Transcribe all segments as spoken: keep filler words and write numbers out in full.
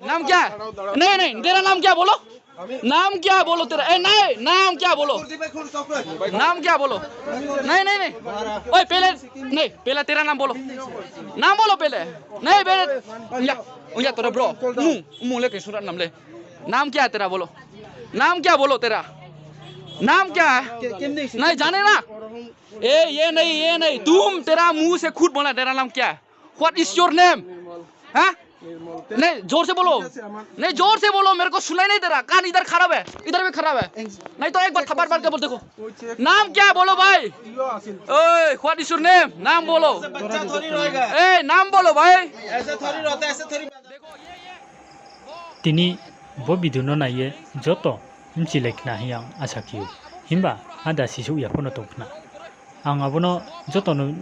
नाम क्या? नहीं, नहीं, तेरा नाम क्या बोलो? नाम क्या बोलो तेरा? ए, नहीं, नाम क्या बोलो? नाम क्या बोलो? नहीं, नहीं, नहीं। ओए, पहले, नहीं, पहले तेरा नाम बोलो। नाम बोलो पहले। नहीं, पहले, या, या, तेरा ब्रो। मुंह, मुंह लेके सुन रहा नाम ले। नाम क्या है तेरा, बोलो। नाम क्या बोलो तेरा? नाम क्या है? नहीं, जाने ना? ए, ये नहीं, ये नहीं। तुम, तेरा मुंह से खुद बोला, तेरा नाम क्या है? What is your name? हाँ? नहीं, जोर से बोलो। नहीं, जोर से बोलो, मेरे को सुनाई नहीं दे रहा। कान इधर खराब है, इधर भी खराब है। नहीं तो एक बार थप्पड़ मार के बोल देखो। नाम क्या है बोलो भाई? ओए, what is your name? नाम बोलो। ए, नाम बोलो भाई। Tini bo video no nai ye joto mchilai khna hing ye ang asa khe ou. Himba ada sisouh ya pho no tong khna. Ang abo no joto no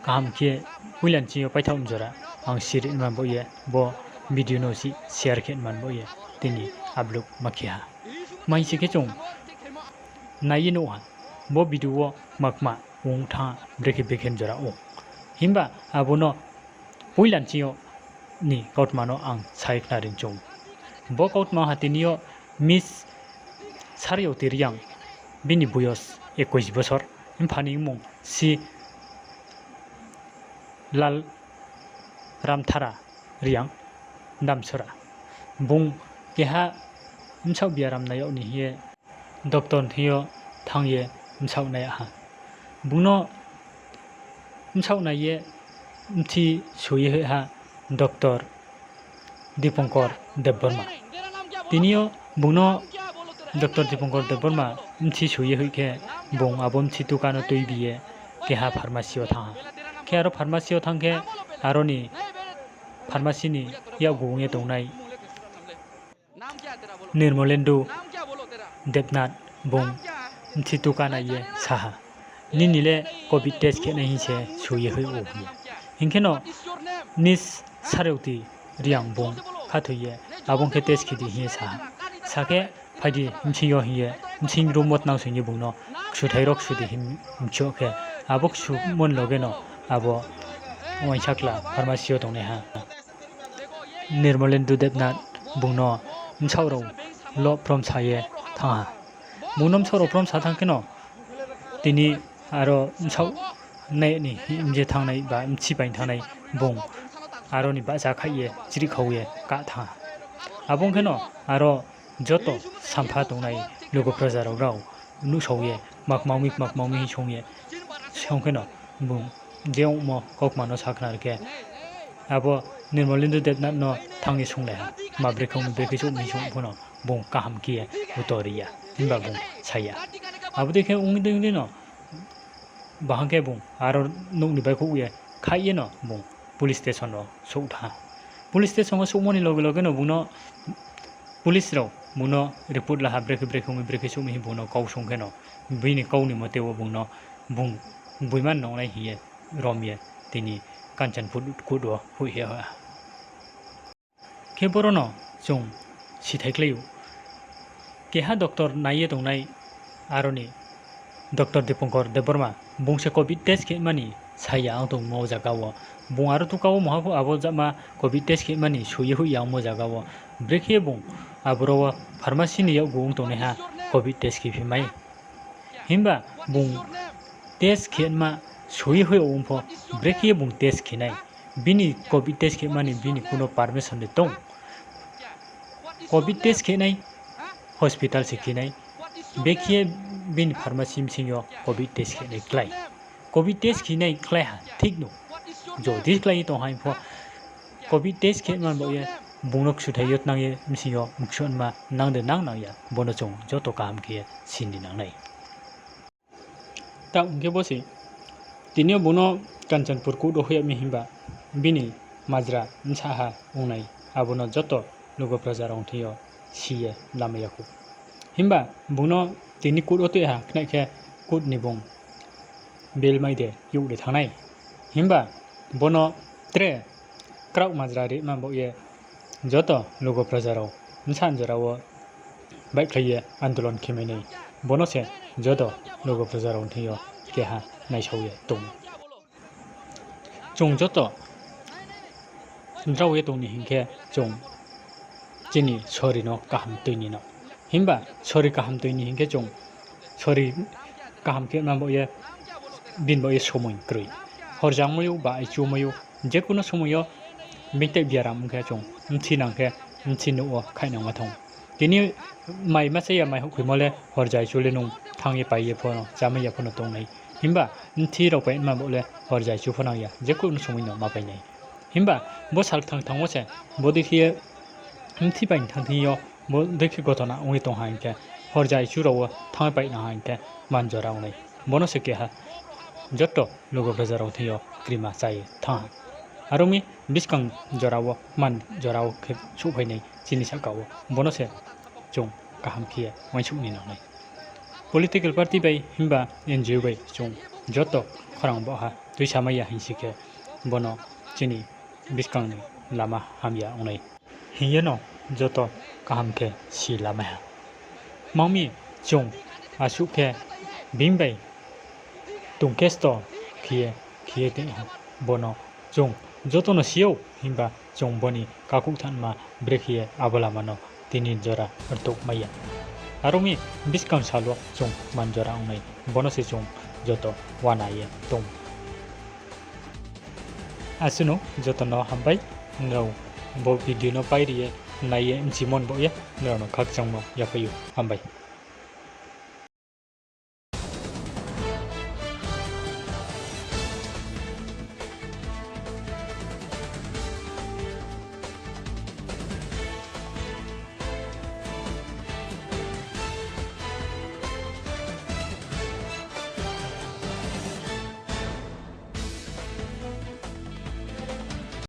kaham khe poila ni ching yo paithaoh mjora ang siri man baoh ye bo video no si share khe man baoh ye tini upload ma khe ha. Maing si khe chung nai ye nuh ha, bo video wo kma kma ong thanng ha, brekhe brekhe jora ong. Himba abo no poila ni ching yo ni kautma no ang sai khna ri chung. Bo kautma ha tini yo Miss Saryoti Reang, bini boyos ekush bosor, mpha ni mmung si Lal Ramthara Reang, Damsora. Bung keha bsaoh biaram nai yag ni hing ye doctor thing yo thanng ye bsaoh nai yag ha. Bung no bsaoh nai ye bthi soi ye hoih ha doctor Dipankar Debbarma. Tini yo bung no doctor Dipankar Debbarma bthi soi ye hoih khe bung abo bthi tuka no tuibi ye keha pharmacy wo thanng ha. Khe aro pharmacy wo thanng khe aro ni pharmacy ni yakgu ong ye tongnai Nirmolendu Debnath bung bthi tuka nai ye sa ha, nini le covid test khe nai hing se soi ye hoih ou hing ye. Hing khe no Miss Saryoti Reang bung khathoi ye abo ong khe test khe di hing ye sa ha. Sa khe phai di bsing yo hing ye, bsing room wo tnang sing ye bung no ksuthai rao ksu di hing mchu khe, abo ksumo ni loge no abo uaingsa kla pharmacy yo tongnaiha Nirmolendu Debnath bung no bsaoh rao lo promsa ye thanng ha. Bung no bsaoh rao promsa thanng khe no tini aro bsaoh nai ni hing ye thanngnai ba bthi pai thanngnai bung aro ni bahcha khaih ye chrihkhau ye kah thanng ha. Abo ong khe no aro joto sampha tongnai lugu proja rao rao nuhsao ye, kma kmang mi, kma kmang mi hing song ye, song khe no bung je ongmo kaukma no sa khna ri khe, abo Nirmolendu Debnath no thanng ye songlai ha, ma brekhe ong mi, brekhe souh mi hing song pho no bung kaham khe ye utor ri ya, himba bung sa ya. Abo dei khe ong dei ong dei no bahang khe bung aro nouh ni baihkhouh ye khaih ye no bung police station wo souh thanng ha. Police station wo souhmo ni loge loge no bung no police rao bung no report la ha, brekhe brekhe ong mi, brekhe souh mi hing bung no kau song khe no, bini kau ni mote wo bung no bung gboima nongnai hing ye rom ye tini Kanchanpur court wo hoih ha. Khe boro no chung sithai klái ou. Keha doctor nai ye tongnai aro ni doctor Dipankar Debbarma, bung se covid test khe mani sa ya ang tongmo zaga wo. Bung aro tuka wo mungha pho abo jama covid test khe mani soi ye hoih ya ongmo zaga wo. Brekhe bung aboro wo pharmacy ni yakgu ong tongnaiha covid test khe phi mai. Himba bung test khe ma soi ye hoih ya ong pho, brekhe bung test khe nai. Bini covid test khe mani bini kuno permission de tong. Covid test khe nai, hospital se khe nai. Bekhe bini pharmacy bsing yo covid test khe nai klái. Covid test khe nai klái ha, thik no. Jodi klái ye tong hai pho, covid test khe man baoh ye, bung no ksuthai yo tnang ye, bsing yo mksuhma nang de nang nang ya, bo no chung joto kaham khe ye sini nang nai. Taoh hing khe bo se, tini yo bung no Kanchanpur court wo hoih ya mi himba, bini majra bsa ha ongnai, abo no joto lugu proja rao thing yo si ye lamai ya khou. Himba bung no tini court wo tui ha khnai khe court ni bung bail mai de youh de thanng nai. Himba bo no tre kraoh majra ri man baoh ye joto lugu proja rao bsa jora wo baihkhlai ye andolon khe mai nai. Bo no se joto lugu proja rao thing yo keha naisao ye tong. Chung joto drao ye tong ni hing khe chung chini sori no kaham tui ni no. Himba sori kaham tui ni hing khe chung sori kaham khe ma bo ye, bini bo ye somoi kroi. Horjangmai ou, ba aichu mai ou, jekuno somoi yo bini tei biaram ong khe chung bthi nang khe, bthi nouh wo khainangma thanng. Tini mai ma cha ya, mai houhkhoimo le horjai chu le nung thanng ye pai ye pho no, chámai ya pho no tong nai. Himba bthi rao pai ma bo le horjai chu pho nang ya, jekuno somoi no ma pai nai. Himba bo sal kthang thanngmo se, bodei khe ye bthi pai thanng thing yo, bodei khe gotona ong ye tong ha hing khe, horjai chu rao wo thanng ye pai nang ha hing khe, man jora ong nai. Bo no se keha joto lugo phaja rao thing yo krima chá ye thanng ha. Aro mi buskang jora wo, man jora wo khe souhphai nai chini sahka wo. Bo no se chung kaham khe ye uaingsouh ni nang nai. Political party bai himba N G O bai chung joto khorang baoh ha tuisamai ya hing si khe, bo no chini buskang ni lama hamya ong nai hing ye no joto kaham khe si lamai ha. Mang mi chung asuh khe bini bai tong kesto khe ye, khe ye tong ha. Bo no chung joto no si ou, himba chung bo ni kakhouh thanngma brekhe ye abo lama no tini jora rtuh mai ya. Aro mi buskang sal wo chung man jora ong nai, bo no se chung joto uana ye tong. Asuh no joto no hambai, nrao bo video no pairi ye nai ye bchimon baoh ye nrao no khakchangmo yaphai ou, hambai.